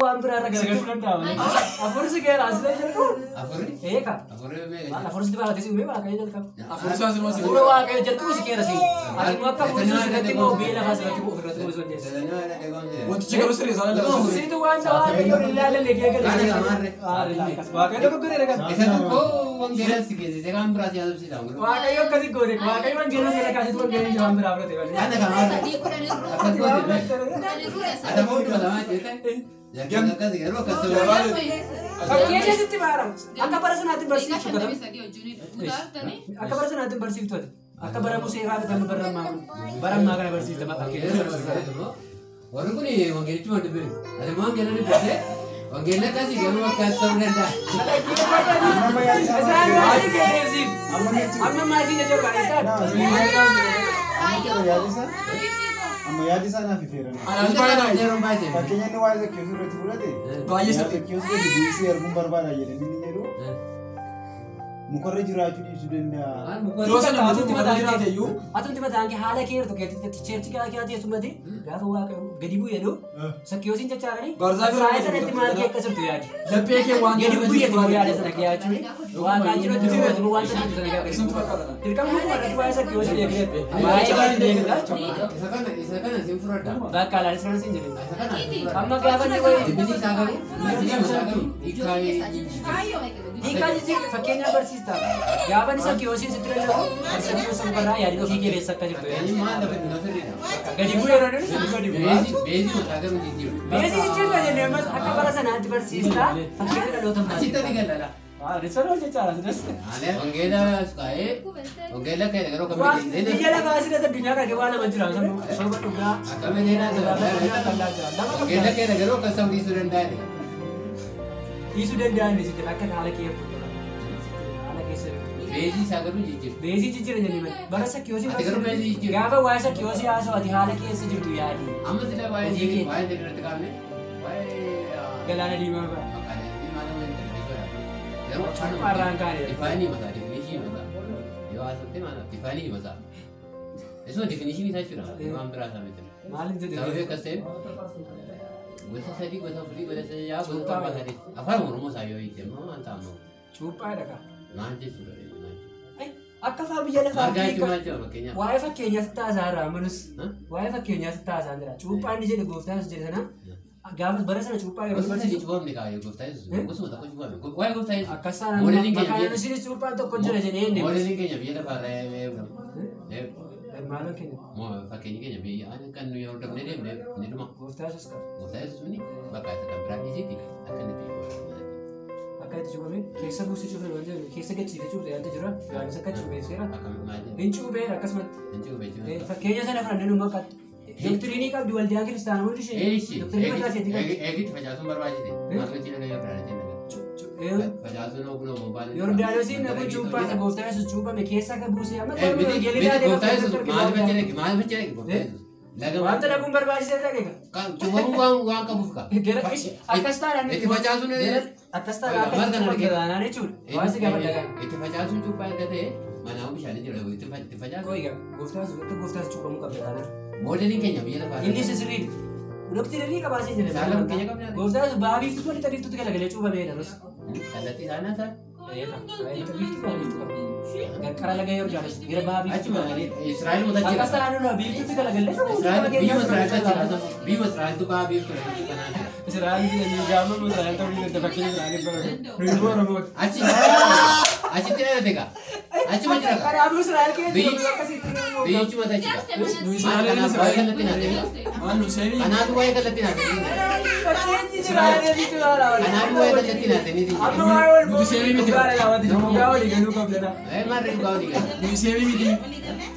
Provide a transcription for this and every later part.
waan biraa irra garagalchuu danda'a malee. Afurri si keera asirra jalqabu. Afurri? Eeka. Afurri meeqa? Afurri sitti baafatee si uume Waaqayyo jalqaba. Afur isaas immoo si Hafuura Waaqayyo jalqabu si keera si. Ati immoo akka hafuurri sun sirratti immoo biyya lafaa sirratti bu'u ofirratti bu'u dandeessa. Wantichi garuu sirrii isaa lallabaa. Siitu waan Waaqayyo hin ilaalle kee galee. Waaqayyo dogoggoree kan. Isa tokko wangeela si geessise kan biraa si haasofsiisa. Waaqayyo akkasii goone. Waaqayyo wangeela sana kaasitu wangeela waan biraa fudhate malee. Kana kamaarre. Sadii kudhan irruu. Akkas goote mee? Kudhan irruudha Ata sadii. booduma lamaa jettee? Jakkan akkas garuu akkas ta'uu Fakkeenya sitti baara. Akka bara sanaatti Daqiiqaa barsiiftu. shantamii sadii wajjin guutaa Akka bara sanaatti barsiiftu ati. Akka bara Musee irraa bitan bara ammaa kun. Bara ammaa kana barsiifta fakkeenya. Warri kun wangeelichuma dubbiin. Ati immoo wangeela dubbiste wangeelli akkasii garuu akkas ta'uu danda'a. Isaan waan kenneesiif. Amma maasii jechuun kan Amma Amma yaadi isaa naaf ifeera. Anaas baay'ee naa. Yeroon baay'ee. Fakkeenya inni waa'ee Zakkiyoos irratti fudhate. Baay'ee sirrii. Zakkiyoos gadi bu'isee arguun barbaada jedhanii inni jedhu mukarra jiraachuu dhiisuu danda'a. Yeroo sana maatiin mukarra jiraate iyyuu Atumti mataan kee haala kee jirtu keessatti cheerchi gaa kee teessumatti gaafa Waaqayyo gadi bu'ee jedhu Zakkiyoosiin jechaadhani. Barzaa bira Saayii sanatti maal kee akka sirtu yaadi. Laphee kee waan Gadi bu'ee jedhu yaada sana kee jechuun Waaqaan jirutti dhufu wanta jirtu sana gaafa. Isintu fakkaata. Dirqama muka irratti waa'ee Zakkiyoosii beeknee waa'ee baay'ee beeknee Isa kana isa kana sin fudhadha. Bakka alaanis kanas hin jirin. Isa kana sin fudhadha. Amma gaafa inni wayii Dubbiin isaa garuu dubbiin isaa garuu hiikaa hiikaa jijjiirri fakkeenyaaf barsiista. Gaafa inni Zakkiyoosiin sitti lallabu Zakkiyoos mukarraa yaadin ofii kee keessa akka jirtu yaadi. Fakkeenyi maal lafa inni sirriidha. Gadi bu'ee yeroo inni sitti gadi bu'aa. Beezii beezii mataa garuu jijjiiru. Beezii jijjiirra jennee ammas akka bara sanaatti barsiista. Fakkeenya dhaloota Asitti ati galala. Risoon hojjechaa jira. Wangeela kaa'ee wangeela kaa'ee garuu Waan akkamitti biyya lafaa asirratti addunyaa kana waan lama jira. Soba dhugaa. akkamitti wangeela kaa'ee garuu akkas ta'uu dhiisuu danda'a. Dhiisuu danda'an sitti akka haala kee jirtu. Haala keessa jirtu. Beezii isaa garuu jijjiiru. Beezii jijjiirra jennee malee bara Zakkiyoosii Ati garuu beezii jijjiiru. gaafa waa'ee Zakkiyoosii haasa'u ati haala keessa jirtu yaadi. Amma sila waa'ee waa'ee irratti kaafne waa'ee Galaana diimaa fa'a. Garuu Cuuphaarraan kaane. Difaanii mataa definishinii mataa yoo haasofte maal difaanii mataa isuma definishinii isaa jechuudha waan biraa isaa miti. Maaliin jedhe? Sababii akkas ta'eef gosa sadii gosa afurii gosa jaha gosa torba sadii afaan Oromoo isaa yoo hiikte immoo maal ta'a ammoo Cuuphaadha kaa. maal jechuudha. Akka faa biyya lafaa Margaa jechuun maal jedhama fakkeenyaaf. Waa'ee fakkeenyaa sitti haasa'aa irraa manus waa'ee fakkeenyaa sitti haasa'aa jira. Cuuphaan inni jedhe gooftaan jedhe sana gaafa bara sana cuuphaa yeroo Gosa sadii barsiisu cuuphamne kaayee gooftaa Yesuus gosuma tokko cuuphame waa'ee gooftaa Yesuus. akkas taanaan Moodeliin keenya maqaan biyya isinis cuuphaan tokko jira jedhee inni. moodeliin keenya biyya lafaarraa eegamu. Maaloon keenya Fakkeenyi keenya biyya kan nuyi hordofnee deemne ni dhuma. gooftaa Yesuus qaba. Gooftaa Yesuus ni bakka isa kan biraa dhiisiiti akka inni biyya Akka itti cuuphame keessa buusee cuuphame waan jedhu keessa gachiifee cuuphte yaanta jira. Yohaannis akka cuupheesseera. Akkamitti maal jedhu? Hin cuupheera akkasumatti. Hin cuuphe jechuudha. Fakkeenya sana fudhannee nu maqaa doktiriinii qabdi waldaan kiristaanaa hundi ishee. Eeshi Doktiriinii mataa isheetii qabdi. eegitti facaasuun barbaachise. Maal gochii dhagaa Yordaanosiin dhagaa. Facaasuun oguun oguun Yordaanosiin nagu cuuphaa isa gooftaa Yesuus cuuphame keessa akka buusee amma Miti gooftaa Yesuus maal facaase maal facaase gooftaa Yesuus. Laga Wanta dhabuun barbaachisee dhaqe. Cuuphamuu waan waan qabuuf ka. Akkas taanaan Itti facaasuun akkas taanaan akkas taanaan jechuudha. Waan si gaafa dhagaan. Itti facaasuun cuuphaa erga ta'e manaa bishaanii jira itti facaasu. Qo'iga gooftaa Yesuus akka gooftaa Yesuus cuuphamuu qabda taanaan. Moodeliin keenya biyya lafaa. Inni isa sirriidha. Doktiriinii qabaasee jira. Isaan lama keenya qabna. Gooftaa Yesuus ba'a biiftuutu walitti biiftuutu galagalee cuuphameedha. Kallattii isaanii haasa'an. Biiftuu ba'a biiftuu qaba. Qarqara laga Yordaanos gara ba'a biiftuu Achuma galagalee. Israa'el mata jira. Akkas taanaan nuna biiftuutti galagalee Israa'el biyya Israa'el jira. Biyya Israa'eltu ba'a biiftuu kanaa jira. Israa'el biyya gaafa Israa'el ta'uu ni danda'a fakkeenya Israa'el barate. Nuyi immoo Oromooti. Achi achitti dhalate kaa. Achuma jira kaa. Kanaafuu Israa'el keessa Biyyi- jiru akkasitti Biyyichi mata jira. Nu Maal Israa'el kanaaf waa'ee kallattii naa ta'e. Maal nu seemii? Kanaaf waa'ee kallattii naa ta'e. Fakkeenyi Israa'el jechuudha. Kanaaf waa'ee kallattii naa ta'e ni jira. Amma waa'ee wal Nuti seemii miti. Dhugaa laawwati dhugaa walii galuu qabna. Eh maal dhugaa walii gala. Nu seemii miti.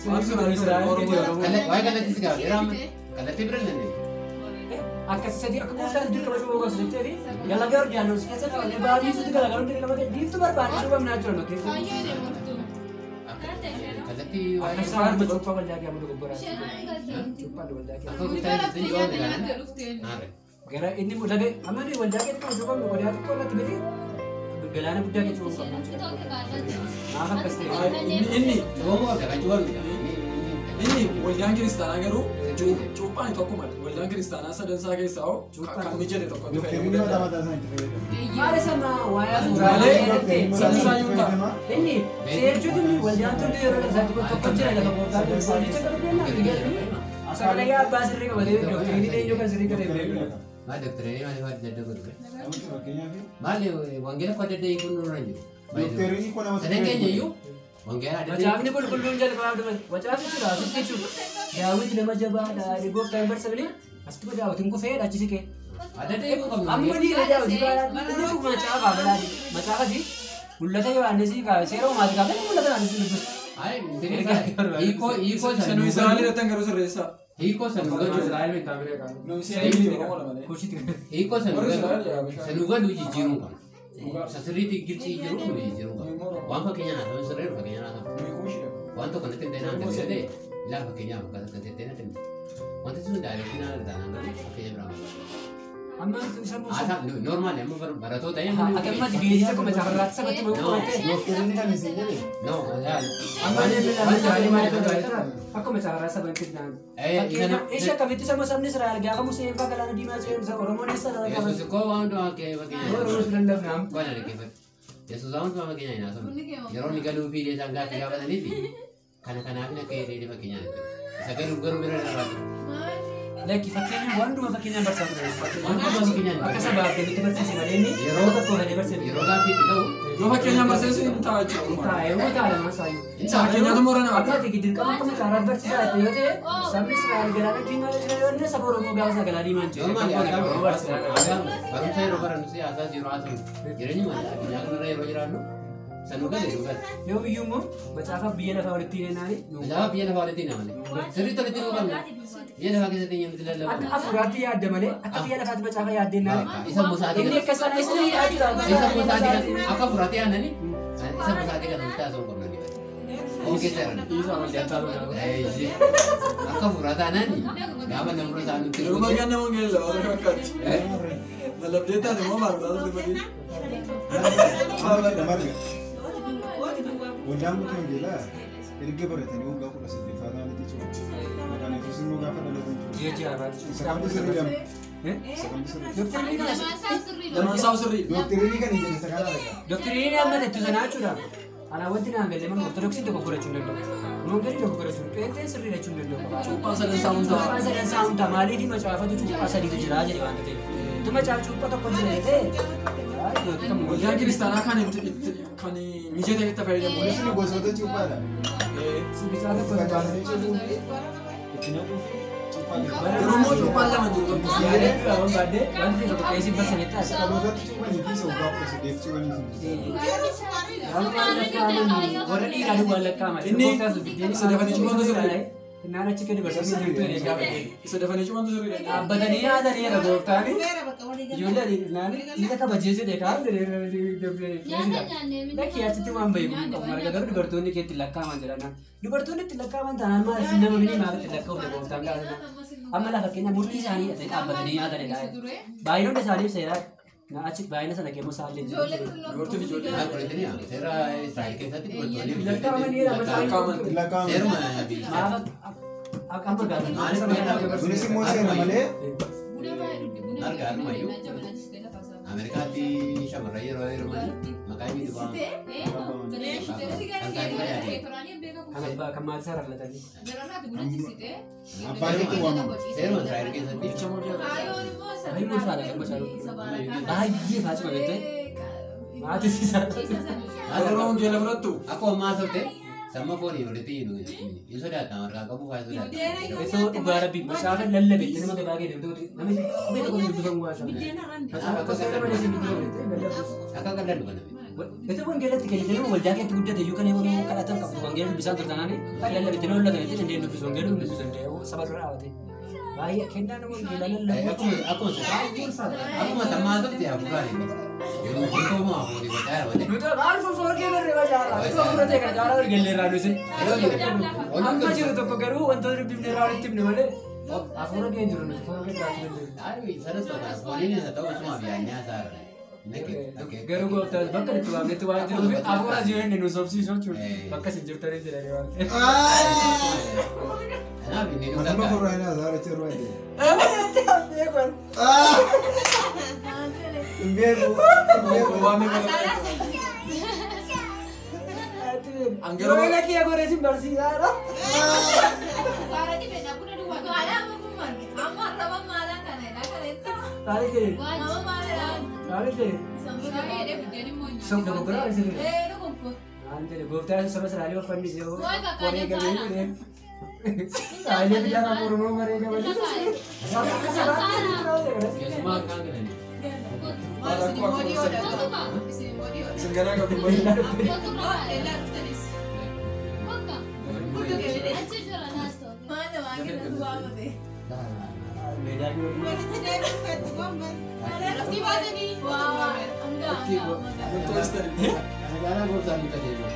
Maal Israa'el Oromoo. Waa'ee kallattii si gaafa jira amma. Kallattii bira hin dandeenye. Akkas sadii akka gooftaan dirqama cuuphuu qabsu jettee fi galaga Yordaanos keessa qabannee ba'a biiftuutti galagaluun dirqama ta'e biiftuu barbaadne cuuphamnaa jiran fakkeenya. Kallattii waa'ee Akkas taanaan cuuphaa waldaa kee amma dogoggoraa. Cuuphaan waldaa kee. akka gooftaan Yesuus hin cuuphamne gaana. Gara inni laga amma inni waldaa keetti kan cuuphamne qodaa xiqqoo irratti miti galaana guddaa keessa cuuphamne jechuudha. Maaf akkas ta'e? Inni Cuuphamuu qabda kan cuuphamne. inni waldaan kiristaanaa garuu Cuuphaan tokkuma waldaan kiristaanaa sadansaa keessaa hoo kan mijate tokkotti fayyadamuu Doktariin mataa danda'a. mataa isaa itti fayyadamu. Maal isa waa'ee Malee hafuuraa sadansaa iyyuu ta'a. Inni seerchuutu waldaan tolli yeroo isaatti tokko jira lafa gooftaa waldicha qabu kennaa. Sagalee abbaa sirrii qabatee doktariin eenyu kan sirrii qabatee beeku. Maal doktariin maal adda adda godhu? Fakkeenyaaf Maal wangeela koo adda adda hiikuun nurra hin jiru. doktariin kun namatti Sadan keenya iyyuu wangeela adda adda Macaafni qulqulluun jalqabaaf dubbate. Macaafni jira asitti jechuudha. Daawit nama jabaadha. Ani gooftaan barsiifne asitti daawitiin kufee achi siqee. adda adda hiikuu qabna. Amma dhiira daawit baadhaa. Inni kun macaafa balaati. Macaafati mul'ata Yohaannisii kaa'e seera uumaati kaa'e mul'ata Yohaannisii dubbisu. Ay, hiikoo hiikoo Isa san nu Israa'el irratti garuu sirreessaa. hiikoo san nu galu Nu Israa'el Oromoo malee. hiikoo san nu Warri galu Israa'el yaa bishaan. san nu galu jijjiiruu qabna. Isa sirriitti Gibxii jiru nu jijjiiruu qabna. Waan fakkeenyaan haasa'u sirriiru fakkeenyaan haasa'u. Nuyi kuushidha. Waan tokko natti hin ta'in aan ta'e ilaa fakkeenyaaf akkas akkas jettee natti himte. Wanti sun daayireektii naan taanaan garuu fakkeenya biraa miti. Amma sammuu Haasaa normaali amma barattoota Ati amma geejjiba tokko macaafa irraatti sabatti bahuu qorattee. Doktariin kan isin jedhe No, Amma inni namni maal ta'e akkuma macaafa irraa sabatti naan. Ishee akkamitti sama sabni Israa'el gaafa Museen fa'aa galaana diimaa ce'umsa Oromoon eessa dhala qaba. Yesuus koo waan hundumaa kee fakkeenya. Oromoon sun lallabnaam. Waan dhaggeeffatu. Yesuus waan hundumaa fakkeenya hin haasofne. Yeroo inni galuu fi isaan gaaffii gaafataniif kana kanaaf akka jedhee fakkeenyaan itti. Isa galuuf garuu bira darbaa ture. Lakki fakkeenya waan hundumaa fakkeenyaan barsiisaa ture. Waan hundumaa fakkeenyaan Akka sabaaf galitti barsiise malee inni yeroo tokko galee barsiise. Yeroo gaaffii itti ga'u Yoo fakkeenyaan barsiisu hin ta'a jechuudha. Taa'ee yoo taa'e lamaan saayyuu. Fakkeenyaatu moora nama Akka ati dirqama akka macaafaatti barsiisaa jirtu yoo ta'e sabni Israa'el galaana diimaa jira yoo inni saba Oromoo gaafa isaa galaana diimaa hin ceene. Normaali Oromoo barsiisaa haasaan barumsa yeroo barannu siyaasaas yeroo haasofnu jireenyuma addunyaa kanarra yeroo jiraannu sanuu gale nu gale. Yoo biyyuu immoo macaafa biyya lafaa walitti hidheenaani Macaafa biyya lafaa walitti hidhina malee. Sirriitti walitti hidhuu qabna. Biyya lafaa keessatti eenyu nuti akka lallabu. afuraatti yaadda malee akka biyya lafaatti macaafa yaaddeennaani. Isa musaatii Inni akka sana isa hidhaa jira. Isa musaatii kan akka furaatti yaadnani isa musaatii kan nuti haasa'uu qabna ni bada. Foon keessa jiran. Dhiisaa waldaa taa'uu Eeyyee. Akka furaa taanaan gaafa namurra isaa nutti Yeroo maqaan nama wangeela warra fakkaatti. Lallabdee taate moo maal taate dubbatti? Marga. Waldaan guutuu wangeelaa erga baratanii waggaa 18 ta'anitti jechuudha. Maqaan Yesuus immoo gaafa dhalatan jechuudha. Ji'a ji'a baatu. Isa kamtu sirriidha? Isa kamtu sirriidha? Lamaan isaa sirriidha. Doktariin kan hin jedhe isa kana argaa. Doktariin amma jettu sanaa jechuudha. Alaa wanti naan galle mana ortodoksiin tokko godhachuu hin danda'u. Wangeelli tokko godhachuu hin danda'u. Pheenxeen sirrii jechuu hin danda'u. Cuuphaan sadan isaa hundaa. Cuuphaan sadan isaa hundaa maaliif macaafatu cuuphaa sadiitu jira jedhe waanta ta'eef. Tu macaafa cuuphaa tokko jira jedhee. Waldaan kiristaanaa kan itti kan mijate itti fayyadamu. Kunis ni gosoota cuuphaadha. Bisaa tokko Facaasanii cuuphuu fi itti naquu fi cuuphaa jedhama. Garuu immoo cuuphaan lama jiru tokko. Yaadee dura waan baadhee wanti tokko qeesii barsiisetti as. Dhalootatti cuuphanii fi isa waggaa 18 cuuphanii sun jira. Warra dhiiraa duwwaan lakkaa'ama. Inni isa dafanii cuuphantu sirriidha. Naan achi gadi barsiisanii jirtu jedhee gaafate. Isa dafanii cuuphantu sirriidha. Dhaabbatanii yaadanii jedha gooftaan. Ijoollee naan dhiira kabajee jedhe kaan jedhee Lakki achitti waan bahe kun qabu marga garuu dubartoonni keetti lakkaa'aman jedhan. Dubartoonni itti lakkaa'aman taanaan maal isin nama mini maaf itti lakkaa'u gooftaan gaafatan. Amma lafa keenya murtii isaanii hidhatanii dhaabbatanii nyaatanidha. Baay'inoonni isaaniif seeraa na achi baay'ina sana keemmoo saallee jiru. Dubartii fi ijoollee. Maal godhatanii seera Israa'el keessatti dubartoonni Lakkaa'amanii Itti lakkaa'aman. Seeruma biyya. Maaf akka gaafatan. Kunis immoo seera malee Ameerikaatti shamarran yeroo heeruman maqaa inni duwwaa Kan abbaa kan maatii isaa raflatanii. Abbaan itti waamama. Seeruma Israa'el keessatti Jecha morgee. Baay'ee ulfaata kan gosa baay'ee faacima beektee maatii isaa. Yeroo wangeela fudhattu akka ammaa haasofte samma foonii walitti hin sodaata marqaa qabu faa sodaata. Osoo dhugaa rabbii macaafa lallabe nama gabaa gee deemte namni qubee tokko dubbifamu waa isaa. Macaafa akka seera malee isin dubbifamu jettee lallabus. Akka qal'aan dhuga namni. Beete wangeelatti kennite nama waldaa keetti guddate iyyuu kan eegamu kadhatan qabdu wangeela dubbisaan turtanaani lallabette nama lallabette jettee dandeen dubbisu wangeela dubbisu danda'e saba dura dhaabate. Baay'ee kennaa nama wangeelaa lallabu. Akkuma akkuma sammaa haasofte hafuuraan inni. Yeroo beekamu hafuurii bocaa malee. Nuti maal foforgee barree bajaara. Nuti hafuura ta'e kana caalaa ol galleerraa nuti. Amma jiru tokko garuu wantoota dubbifne irraa walitti himne malee hafuura gee jiru nuti foforgee jiraachuu dandeenya. Ay, sanas ta'u fooniin isa ta'u isumaaf yaadnee haasa'aa Garuu gooftaan bakka itti waamnetti waan jiruuf hafuura jiru inni nu sobsiisu jechuudha. Bakka isin jirtanii jedhanii waan ta'eef. Kanaaf inni Matuma dhugaa. furraa hin haasa'aa jechuun irraa deema. Hin beeku. Hin beeku. Waan inni Yeroo kiyya goree sin barsiisaadha. Maal jedhe? Maal jedhe? Sun dogoggora waan sirrii. Maal jedhe gooftaan saba Israa'el uffannise yoo waree galee jedhee. Saayilee biyya afaan Oromoo maree galee. Keessumaa akkaan galanii. Isin ganaa qabdu malee. Kana caalaa gooftaan ni tajaajila.